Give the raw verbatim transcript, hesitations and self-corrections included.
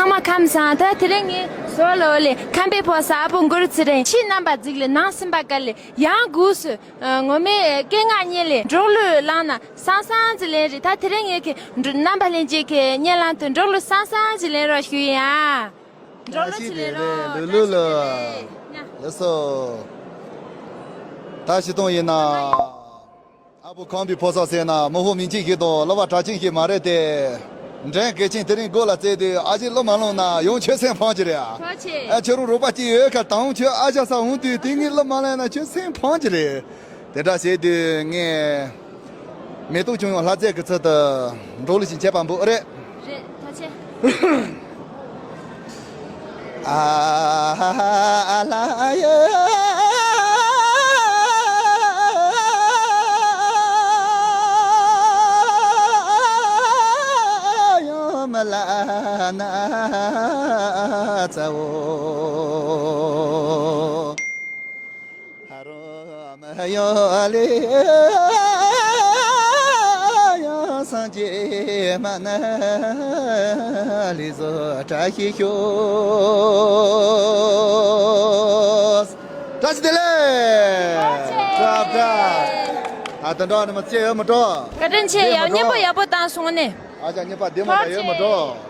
ཚང་མ་ཁམས་བཟང་། ད་དེ་རིང་ངའི་ཟོ་ལོ་ལེ་ཁམས་པའི་ཕོ་གསར་ཨ་པོ་མགུར་ཚེ་རིང་ཕྱི་རྣམ་པ་རྫིག་ལེ་ནང་སེམས་པ་དཀར་ལེ་ཡང་སྒུགས་སུ། ངོ་མའི་སྐད་ངག་སྙན་ལེ་འབྲོག་གླུ་བླངས་ན་སང་སང་ཅིག་ལེན་རེད། ད་དེ་རིང་ངས་ཁྱེད་རྣམ་པ་ལྷན་རྒྱས་ཀྱི་སྙན་ལམ་དུ་འབྲོག་གླུ་སང་སང་ཅིག་ལེན་རོགས་ཞུ་ཡིན་ཨ། འབྲོག་གླུ་ཅིག་ལེན་རོགས། ལོ་ལོ་ལོ། ལགས་སོ། ད་ཤི་སྟོང་ཡིན་ན། ཨ་བུ་ཁམས་པའི་ཕོ་གསར་ཟེར་ན་མོ་ཧོ་མིང་ཆེན་ཞིག་དང་བསླབ་པ་གྲགས་ཆེན་ཞིག་མ་རེད་དེ། འདྲེན་གལ་ཆེན་དེ་རིང་སྒོ་ལ་བཙལ་དུས་ཨ་ཅེ་བློ་མ་ལོངས་ན་ཡང་ཁྱོད་སེམས་ཕམ་གྱི་རེད་ཨ། ཕོ་ཆེ། ཨ་ཁྱོད་རང་རོགས་པ་གཅིག་ཡོད་ཁ་དང་ཁྱོད་ཨ་ཞག་ས་འོང་དུས་དེ་ངས་བློ་མ་ལོངས་ན་ཁྱོད་སེམས་ཕམ་གྱི་རེད། དེ་འདྲ་བྱས་དུས་ངས་མེ་ཏོག་ཁྱུང་ཡང་ལྷ་རྫས་ཀྱི་ཚུལ་དུ་འབྲོག་གླུ་ཞིག་བྱས་པ་འབུ་རེད། རེད་ཐ་ཆེ། ཨ་ལ་ཡ། ཡོང་མ་ལ་ན་ཚ་བོ། ཧ་རོ་མ་ཡོ་ལེ་ཡོ་སངས་རྒྱས་མ་ན་ལི་བཟོ་བཀྲ་ཤིས་ཤོག་བཀྲ་ཤིས་བདེ་ལེགས། བཀྲ་བཀྲ། ཨ་དེ་འདྲ་ནི་མ་ཚེ་ཡོད་མ་འགྲོ། བཀའ་དྲིན་ཆེ། ཡག་སྙན་པོ་ཡག་པོ་བཏང་སོང་ནས། ཨ་ཅག་སྙན་པ་བདེ་མོ་འདྲ་ཡོད་མ་འགྲོ།